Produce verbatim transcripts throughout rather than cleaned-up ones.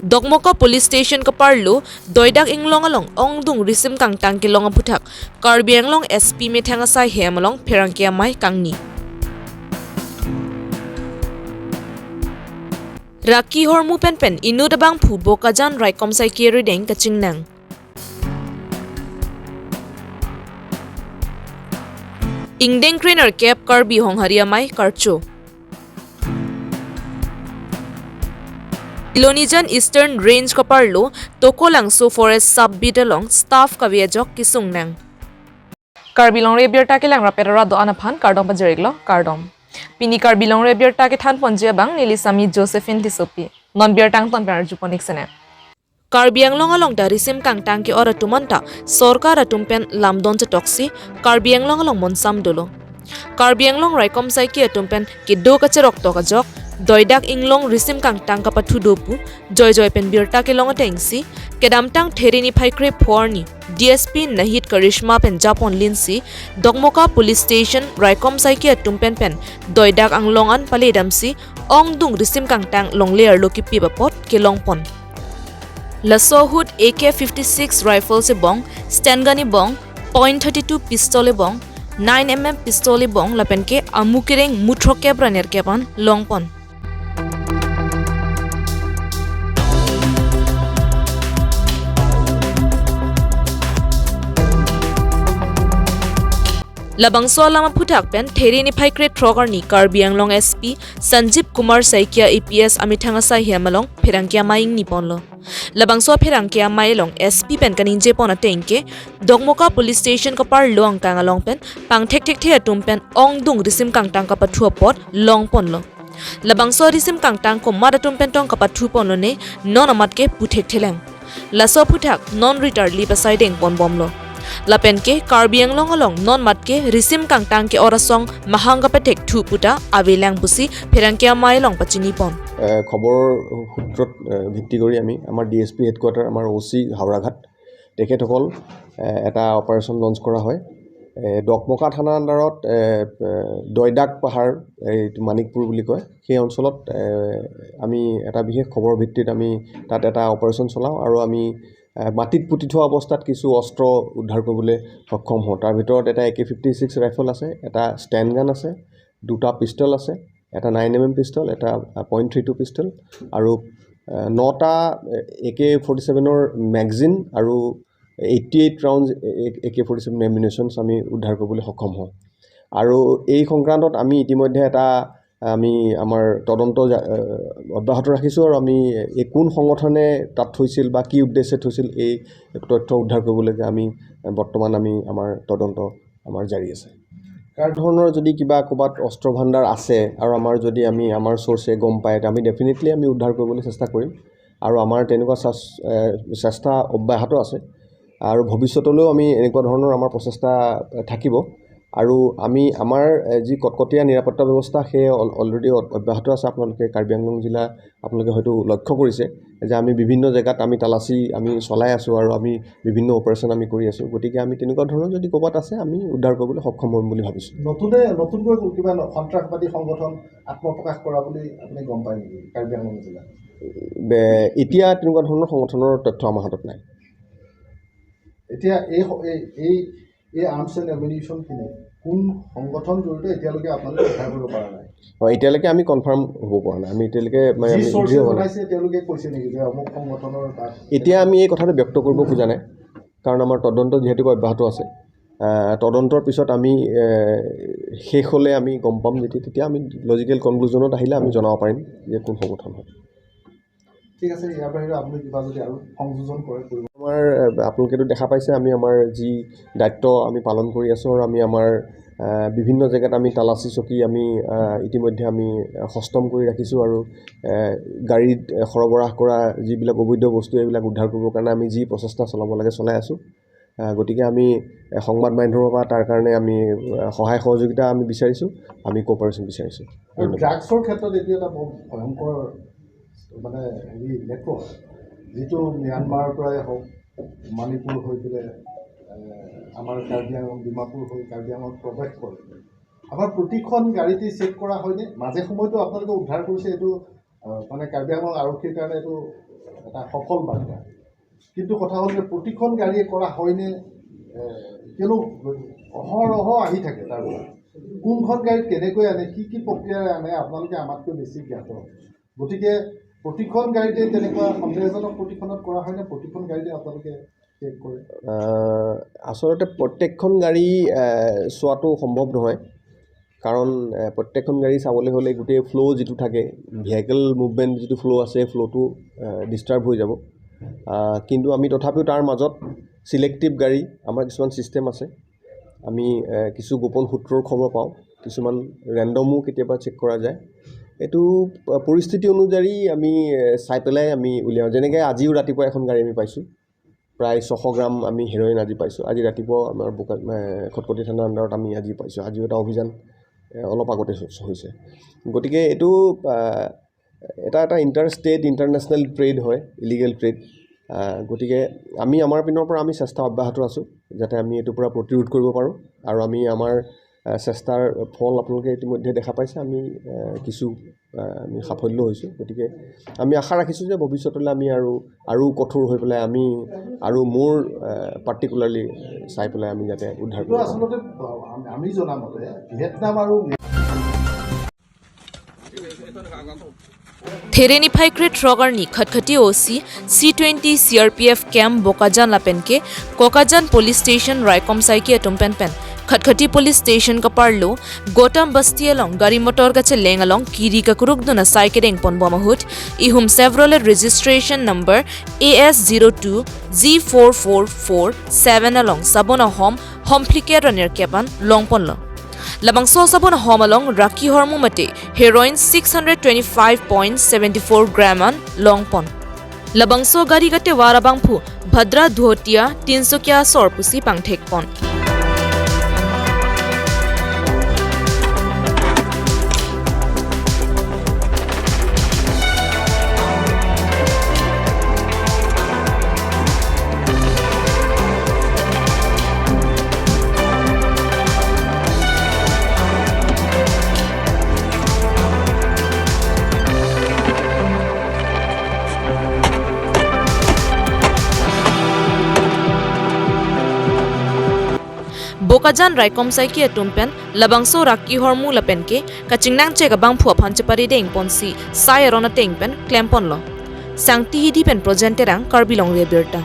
Dokmoka Police Station kaparlo Doidak Inglong along ongdung risim kangtang kelong aphuthak Karbi Anglong S P methang asai hem along pherangke amei kangni. Raki hormu penpen inut abangphu Bokajan raikom saikia rideng kachingnang. Ingdeng krenerkep Karbi Honghari amei karcho. Ilonijan Eastern Range kaparlo Tokolangso Forest Sub Beat along staff kave ajok kesungnang. Karbi Longri Abirta kelang rapet arat do-an aphan kardom pajir-iklo, kardom. Pini Karbi Longri Abirta kethan ponji abang neli Sami Josephine Tissopi. Non birta angton pen arjupon-ik sene. Karbi Anglong along ta risim kangtang ke-ot atum anta sorkar atum pen lamdon chetoksi Karbi Anglong along monsam dolo. Karbi Anglong raikom saiki atum pen kedo kacherok tok ajok Doidak Inglong risim kangtang kapathu do pu joijoi pen birta kelong atengsi kedamtang There niphai krepho arni D S P Nahid Karishma pen japon linsi Dokmoka Police Station raikom saiki atum penpen Doidak Anglong an paledamsi ongdung risim kangtang longle arlo kipip apot kelongpon. Laso ahut A K fifty-six rifle ebong, stand gun ebong, point thirty-two pistol ebong, nine M M pistol ebong lapen ke amu kereng muthrokkep ra nerkep an longpon. Labangso alam aphuthak pen There niphai krethrok arni Karbi Anglong S P Sanjeev Kumar Saikia I P S amethang asai hem along pherangke amei ingniponlo. Labangso pherangke amei along S P pen kaningjepon ateng ke Dokmoka Police Station kaparlo angkang along pen pangthekthekthe atum pen ongdung risim kangtang kapathu apot longponlo. Labangso risim kangtang komat atum pen tong kapathuponlone non amat ke puthekthelang. Laso aphuthak non ritarli pasai dengponbomlo. Lapen ke Karbi Anglong along non mat ke risim kangtang ke-ot asong mahang kapathekthu puta avelang pusi pherangke amei along pachinipon. এ, খবৰ সূত্ৰত, এ, ভিত্তি কৰি আমি আমাৰ D S P headquarter, আমাৰ অ' চি হাওৰাঘাট, তেখেতসকল, এ, এটা operation launch কৰা হয়। এ, দকমকা থানাৰ আণ্ডাৰত, এ, এ, দৈদাক পাহাৰ, এই মানিকপুৰ বুলি কয়, সেই অঞ্চলত, এ, আমি এটা বিশেষ খবৰ ভিত্তিত আমি তাত এটা অপাৰেশ্যন চলাওঁ আৰু আমি, এ, মাটিত পুতি থোৱা অৱস্থাত কিছু অস্ত্ৰ উদ্ধাৰ কৰিবলৈ সক্ষম হওঁ। তাৰ ভিতৰত এটা এ কে ফিফটি ছিক্স ৰাইফল আছে, এটা ষ্টেণ্ড গান আছে, দুটা পিষ্টল আছে, এটা নাইন এম এম পিষ্টল, এটা, আ, পইণ্ট থ্ৰী টু পিষ্টল আৰু, আ, নটা, এ, এ কে ফৰ্টি ছেভেনৰ মেগাজিন আৰু এইটি এইট ৰাউণ্ডছ এ কে ফৰ্টি ছেভেন এমিনেশ্যনছ আমি উদ্ধাৰ কৰিবলৈ সক্ষম হওঁ। আৰু এই সংক্ৰান্তত আমি ইতিমধ্যে এটা, আমি আমাৰ তদন্ত জা-, আ, অব্যাহত ৰাখিছোঁ আৰু আমি এই কোন সংগঠনে তাত থৈছিল বা কি উদ্দেশ্যে থৈছিল, এই তথ্য উদ্ধাৰ কৰিবলৈকে আমি, আ, বৰ্তমান আমি আমাৰ তদন্ত আমাৰ জাৰি আছে। কাৰ ধৰণৰ যদি কিবা ক'ৰবাত অস্ত্ৰ ভাণ্ডাৰ আছে আৰু আমাৰ যদি আমি, আমাৰ চ'ৰ্চে গম পায়, তে আমি ডেফিনেটলি আমি উদ্ধাৰ কৰিবলৈ চেষ্টা কৰিম আৰু আমাৰ তেনেকুৱা চাচ-, এ, চেষ্টা অব্যাহত আছে আৰু ভৱিষ্যতলৈও আমি এনেকুৱা ধৰণৰ আমাৰ প্ৰচেষ্টা থাকিব। আৰু আমি আমাৰ, এ, যি কটকটীয়া নিৰাপত্তা ব্যৱস্থা, সেয়ে অল-, অলৰেডি অ-, অব্যাহত আছে। আপোনালোকে কাৰ্বি আংলং জিলা আপোনালোকে হয়তো লক্ষ্য কৰিছে যে আমি বিভিন্ন জেগাত আমি তালাচী আমি চলাই আছোঁ আৰু আমি বিভিন্ন অপাৰেশ্যন আমি কৰি আছোঁ। গতিকে আমি তেনেকুৱা ধৰণৰ যদি ক'ৰবাত আছে, আমি উদ্ধাৰ কৰিবলৈ সক্ষম হ'ম বুলি ভাবিছোঁ। নতুনে, নতুনকৈ কিবা ন-, সন্ত্ৰাসবাদী সংগঠন আত্মপ্ৰকাশ কৰা বুলি আপুনি গম পায় নেকি কাৰ্বি আংলং জিলাত? বে-, এতিয়া তেনেকুৱা ধৰণৰ সংগঠনৰ তথ্য আমাৰ হাতত নাই। এতিয়া এই স-, এই, এই, এই আৰ্মছ এণ্ড এমিনিশ্যনখিনি কোন সংগঠন জড়িত, এতিয়ালৈকে আপোনালোকে উদ্ধাৰ কৰিব পৰা নাই? হয়, এতিয়ালৈকে আমি কনফাৰ্ম হ'ব পৰা নাই। আমি এতিয়ালৈকে, মানে, যি আমি চ'ৰ্চে দৃঢ় হোৱা নাই। জনাইছে, তেওঁলোকে কৈছে নেকি যে অমুক সংগঠনৰ তাত? এতিয়া আমি এই কথাটো ব্যক্ত কৰিব খোজা নাই, কাৰণ আমাৰ তদন্ত যিহেতুকে অব্যাহত আছে। আহ, তদন্তৰ পিছত আমি, এ, শেষ হ'লে আমি গম পাম, যেতিয়া, তেতিয়া আমি লজিকেল কনক্লুজনত আহিলে আমি জনাব পাৰিম যে কোন সংগঠন হয়। ঠিক আছে, ইয়াৰ বাহিৰে আপুনি কিবা যদি আৰু সংযোজন কৰে, কৰিব। আমাৰ, এ, আপোনালোকেতো দেখা পাইছে, আমি আমাৰ যি দায়িত্ব আমি পালন কৰি আছোঁ আৰু আমি আমাৰ, এ, বিভিন্ন জেগাত আমি তালাচী চকী আমি, এ, ইতিমধ্যে আমি, এ, সষ্টম কৰি ৰাখিছোঁ আৰু, এ, গাড়ীত, এ, সৰবৰাহ কৰা যিবিলাক অবৈধ বস্তু, এইবিলাক উদ্ধাৰ কৰিবৰ কাৰণে আমি যি প্ৰচেষ্টা চলাব লাগে, চলাই আছোঁ। আহ, গতিকে আমি, এ, সংবাদ মাধ্যমৰ পৰা তাৰ কাৰণে আমি, আহ, সহায় সহযোগিতা আমি বিচাৰিছোঁ, আমি কোঅপাৰেশ্যন বিচাৰিছোঁ। আৰু ধন্যবাদ। ড্ৰাগছৰ ক্ষেত্ৰত এইটো এটা বৰ ভয়ংকৰ, মানে, হেৰি, নেটৱৰ্ক, যিটো ম্যানমাৰৰ পৰাই হওক, মণিপুৰ হৈ পেলাই, এ, আমাৰ কাৰ্বি আংলং, ডিমাপুৰ হৈ কাৰ্বি আংলঙত প্ৰৱেশ কৰে। আমাৰ প্ৰতিখন গাড়ীতে চেক কৰা হয়নে? মাজে সময়তো আপোনালোকে উদ্ধাৰ কৰিছে, এইটো আহ, মানে কাৰ্বি আংলং আৰক্ষীৰ কাৰণে এইটো এটা সফল বাৰ্তা। কিন্তু কথা হ'ল যে প্ৰতিখন গাড়ীয়ে কৰা হয়নে, এ, কিয়নো অহৰহ আহি থাকে তাৰ পৰা। কোনখন গাড়ীত কেনেকৈ আনে, কি কি প্ৰক্ৰিয়াৰে আনে, আপোনালোকে আমাতকৈ বেছি জ্ঞাত। গতিকে প্ৰতিখন গাড়ীতে তেনেকুৱা সন্দেহজনক প্ৰতিখনত কৰা হয়নে, প্ৰতিখন গাড়ীতে আপোনালোকে চেক কৰে? আহ, আচলতে প্ৰত্যেকখন গাড়ী, আহ, চোৱাটো সম্ভৱ নহয়, কাৰণ, আহ, প্ৰত্যেকখন গাড়ী চাবলৈ হ'লে গোটেই ফ্ল' যিটো থাকে, ভেহিকেল মুভমেণ্ট যিটো ফ্ল' আছে, ফ্ল'টো, আহ, ডিষ্টাৰ্ব হৈ যাব। আহ, কিন্তু আমি তথাপিও তাৰ মাজত ছিলেক্টিভ গাড়ী, আমাৰ কিছুমান ছিষ্টেম আছে, আমি, আহ, কিছু গোপন সূত্ৰৰ খবৰ পাওঁ, কিছুমান ৰেণ্ডমো কেতিয়াবা চেক কৰা যায়। এইটো, আহ, পৰিস্থিতি অনুযায়ী আমি, আহ, চাই পেলাই আমি উলিয়াওঁ। যেনেকৈ আজিও ৰাতিপুৱা এখন গাড়ী আমি পাইছোঁ, প্ৰায় ছশ গ্ৰাম আমি হেৰইন আজি পাইছোঁ। আজি ৰাতিপুৱা আমাৰ বোকা, এ, খটখটি থানাৰ আণ্ডাৰত আমি আজি পাইছোঁ। আজিও এটা অভিযান, এ, অলপ আগতে চ-, হৈছে। গতিকে এইটো, আ, এটা, এটা ইণ্টাৰ ষ্টেট, ইণ্টাৰনেশ্যনেল ট্ৰেড হয়, ইলিগেল ট্ৰেড। আ, গতিকে আমি আমাৰ পিনৰ পৰা আমি চেষ্টা অব্যাহত আছোঁ, যাতে আমি এইটো পৰা প্ৰতিৰোধ কৰিব পাৰোঁ। আৰু আমি আমাৰ আহ, চেষ্টাৰ ফল আপোনালোকে ইতিমধ্যে দেখা পাইছে। আমি, আহ, কিছু, আহ, আমি সাফল্য হৈছোঁ। গতিকে আমি আশা ৰাখিছোঁ যে ভৱিষ্যতলৈ আমি আৰু, আৰু কঠোৰ হৈ পেলাই আমি আৰু মোৰ, আহ, পাৰ্টিকুলাৰলি চাই পেলাই আমি যাতে উদ্ধাৰ এইটো কৰিব পাৰোঁ। আচলতে, আহ, আমি, আমি জনা মতে ভিয়েটনাম আৰু Thereni phai kre throk arni Khatkhati O C, C twenty C R P F camp Bokajan lapen ke Kokajan Police Station raikom saiki atum pen pen Khatkhati Police Station kaparlo Gotam Basti along gari motor kacheleng along kiri kakrukdun asai kedengpon bom ahut ihum Chevrolet registration number A S zero two G four four four seven along sabon ahom homphli kre ra nerkep an longponlo. Labangso sabon ahom along raki hormu mate heroin six hundred twenty-five point seven four gram an longpon. Labangso gari katevar abangphu Bhadra Duhotia Tinsukia asor pusi pangthekpon. Bokajan raikom saiki atum pen labangso raki hormu lapen ke kachingnangchek abangphu aphan chepari dengponsi sai aron ateng pen klemponlo. Sangti Hidi pen Projen Terang, Karbi Longri Abirta.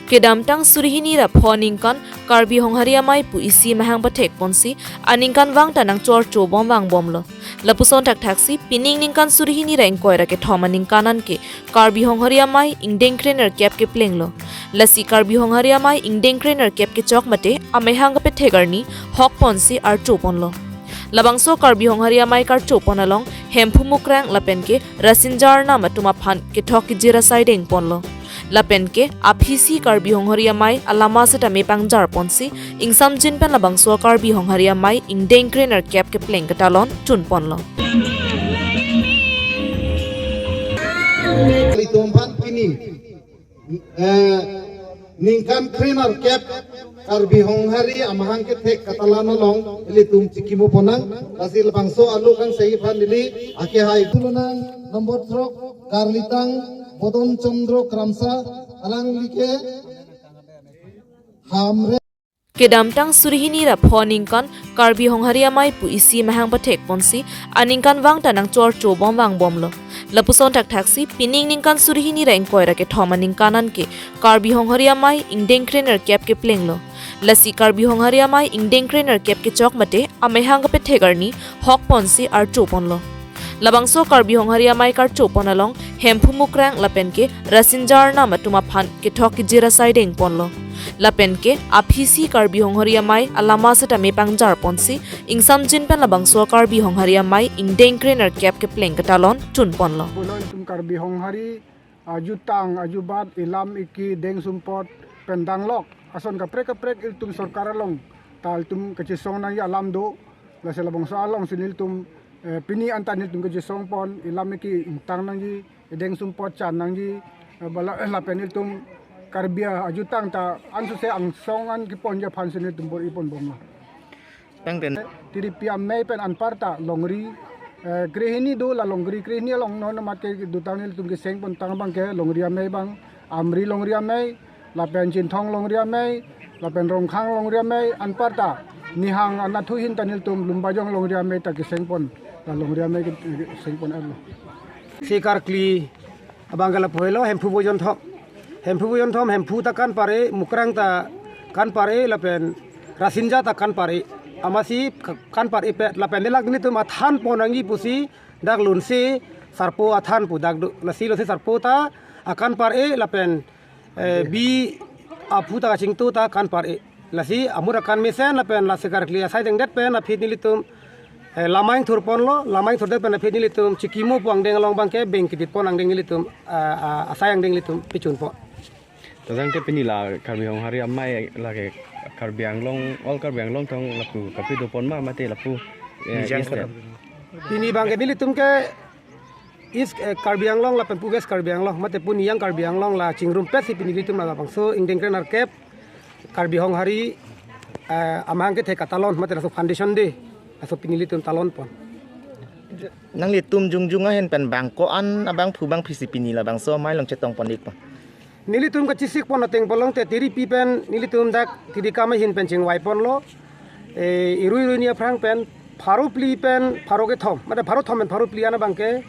Kedamtang suri hini ra pho aningkan Karbi Honghari Amei pu isi amahang pathekponsi aningkanvang ta nangchorcho bom vangbomlo. Lapuson thakthaksi pining ningkan suri hini ra ingkoi ra kethom aningkan anke Karbi Honghari Amei ingdeng kre nerkep keplenglo. Lasi Karbi Honghari Amei ingdeng kre nerkep kechok mate amahang kapethek arni hokponsi archoponlo. Labangso Karbi Honghari Amei karchopon along Hemphu Mukrang lapen ke Rasinja Arnam atum aphan kethok kejir asai dengponlo. Lapen ke aphisi Karbi Honghari Amei alama setame pangjarponsi ingsamjin pen labangso Karbi Honghari Amei ingdeng kre nerkep kepleng ketalon chunponlo. Ilitum aphan pini, eh, ningkan kre nerkep Karbi Honghari amahang kethek katalon along ilitum chikimo ponnang, lasi labangso alo kangsai aphan ili akehai. Tulonang number throk Karlitang Bodon Chandra Kramsa alangli ke Hamren. Kedamtang suri hini ra pho aningkan Karbi Honghari Amei pu isi amahang pathekponsi aningkanvang ta nangchorcho bom vangbomlo. Lapuson thakthaksi pining ningkan suri hini ra ingkoi ra kethom aningkan anke Karbi Honghari Amei ingdeng kre nerkep keplenglo. Lasi Karbi Honghari Amei ingdeng kre nerkep kechok mate amahang kapethek arni hokponsi archoponlo. Labangso Karbi Honghari Amei karchopon along Hemphu Mukrang lapen ke Rasinja Arnam atum aphan kethok kejir asai dengponlo. Lapen ke aphisi Karbi Honghari Amei alama setame pangjarponsi ingsamjin pen labangso Karbi Honghari Amei ingdeng kre nerkep kepleng ketalon chunponlo. Pulo ilitum Karbi Honghari ajutang ajubat ilam iki deng sumpot pen danglok ason kaprek kaprek ilitum sorkar along ta ilitum kachesong nangji alam do. Lasi labangso alongsi nelitum, eh, pini anta nelitum kachesongpon, ilam iki ingtang nangji, ideng sumpot chan nangji, eh, bala, eh, lapen ilitum Karbi ajutang ta ansose angsong an keponji aphansi nelitum bor-iponbomlo. Tangten. Tiripi amei pen anparta longri, eh, krehini do, la longri krehini along non mat ke dotang nelitum keseng pon tang abang ke longri amei abang, Amri longri amei, lapen Chinthong longri amei, lapen Rongkhang longri amei, anparta Nihang anatthu ahin ta nelitum Lumbajong longri amei ta keseng pon, la longri amei ke, keseng pon arlo. Si karkli abang ke lapu helo, Hemphu Bojonthom. Hemphu Bojonthom, Hemphu ta kanpar-e, Mukrang ta kanpar-e, lapen Rasinja ta kanpar-e. Amatsi ka-, kanpar-e pet, lapen delak nelitum athan pon nangji pusi dak Lunse Sarpo athan pu dak do. Lasi Lunse Sarpo ta akanpar-e, lapen, eh, bi aphu ta kachingtu ta kanpar-e. Lasi amur akan mesen lapen lasi karkli asai dengdet pen aphi nelitum, eh, lamai thur ponlo, lamai thurdet pen aphi nelitum chikimo pu angdeng along abang ke beng kedit pon angdeng nelitum, ah, ah, asai angdeng nelitum pichun pon. Tangte pini la Karbi Honghari amei lake Karbi Anglong, all Karbi Anglong tong lapu kapi do pon ma mate lapu, eh, Nijang East Karbi. Pini abang ke nelitum ke East, eh, Karbi Anglong lapen pu West Karbi Anglong, mate pu niyang Karbi Anglong la chingrumpet si pini nelitum labangso ingdeng kre-nerkep Karbi Honghari, eh, amahang kethe katalon, mate laso foundation day, laso pini nelitum talon pon. Nanglitum jongjong ahin pen bang ko-an abangphu bangphisi pini labangso amei along chetong pon-ik pon? Nelitum kachesik pon ateng pulote tiripi pen nelitum dak tirikam ahin pen chingvai ponlo. Eh, irui irui ni aphrang pen pharo phli pen pharo kethom, mate pharo thom pen pharo phli an abang ke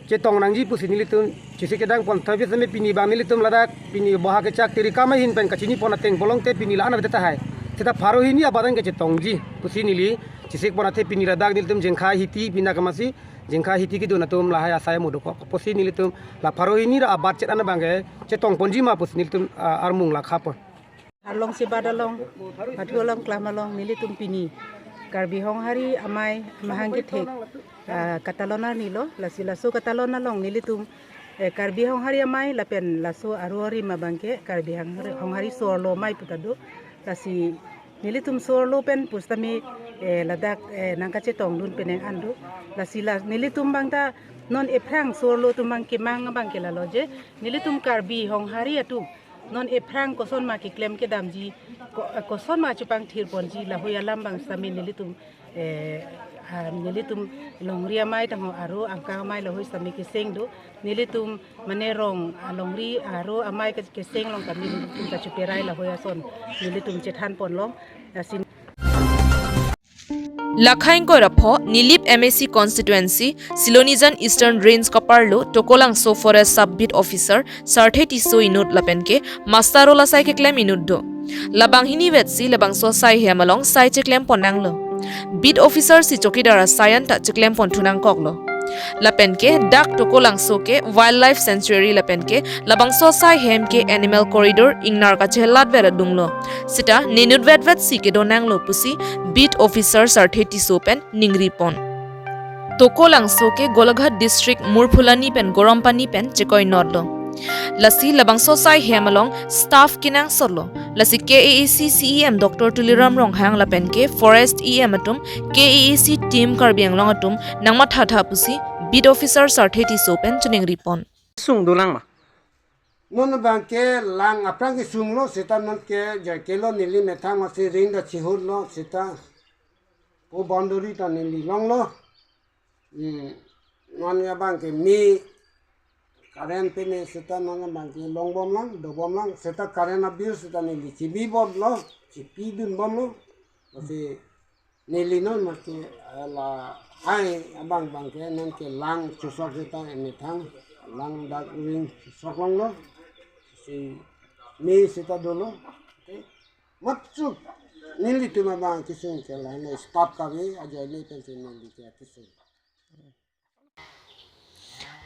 chetong nangji pusi nelitum chesik kedang pon. Tapi seme pini abang nelitum ladak pini boha kechak tirikam ahin pen kachini pon ateng pulote pini la-an avete tahai. Seta pharo hini abadan ke chetongji pusi neli chesik pon athe pini ladak nelitum Jengkha Hiti pina kamasi Jengkha Hiti kedun atum lahai asai amu dokok. Pusi nelitum la pharo hini ra abat chet an abang ke chetong ponji ma pusi nelitum, ah, armung la khapon. Arlong sebat along, mathu along, klam along, nelitum pini Karbi Honghari amei amahang kethe, ah, katalon arni lo, lasi laso katalon along nelitum, eh, Karbi Honghari amei lapen laso aru arim abang ke Karbi Honghari, Honghari so-arlo amei pu ta do, lasi nelitum so-arlo pen pusitame, eh, ladak, eh, nangkachetongdun penang an do. Lasi la nelitum abang ta non ephrang so-arlo atum abang kemang abang ke lalo je, nelitum Karbi Honghari atum non ephrang koson ma keklem kedamji, ko-, eh, koson ma chepangthir ponji, lahei alam abang sitame nelitum, eh, ah, nelitum longri amei tangho aru angkang amei lahei sitame keseng do, nelitum mane rong, ah, longri aru amei ke-, keseng along kami nelitum kacheperai lahei ason nelitum chethan ponlong, ah, sin. Lakha ingkoi ra pho, Nilip M A C constituency, Silonijan Eastern Range kaparlo, Tokolangso Forest Sub Beat Officer, Sarthe Tisso inut lapen ke, Master Roll asai keklem inut do. Labang hini vetsi, labangso asai hem along sai cheklem pon nanglo. Beat Officer si chowkidar asai an ta cheklem pon thu nangkoklo. Lapen ke dak Tokolangso ke Wildlife Sanctuary lapen ke labangso asai hem ke Animal Corridor ingnar kachelat vet adunglo. Seta nenut vetvet si kedo nanglo pusi Beat Officer Sarthe Tisso pen ningri pon. Tokolangso ke Golaghat District Murphulani pen Gorompani pen chekoi notlo. Lasi labangso asai hem along staff kenangsotlo. Lasi K A A C C E M Doctor Tuliram Ronghang lapen ke Forest E M atum K A A C team Karbi Anglong atum nangmathatha pusi Beat Officer Sarthe Tisso pen chiningri pon. Sung dolang ma? Non abang ke lang aphrang kesunglo seta non ke jai kelo neli methang masi ring ta chihutlo seta. O boundary ta neli longlo. Hmm. Non abang ke me current peme seta non abang ke longbomlang, dobomlang, seta current abill seta neli chibibomlo, chipidunbomlo. Masi neli non masi, eh, lahai abang abang ke non ke lang chusok seta methang lang dak ring chusok longlo. Si me seta dolo. Okay. Matsu nelitum abang kesung ke lahai start kave aja le pensi neli ke kesung.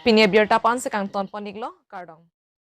Pini abirta pu ansi kangton pon-iklo, kardom.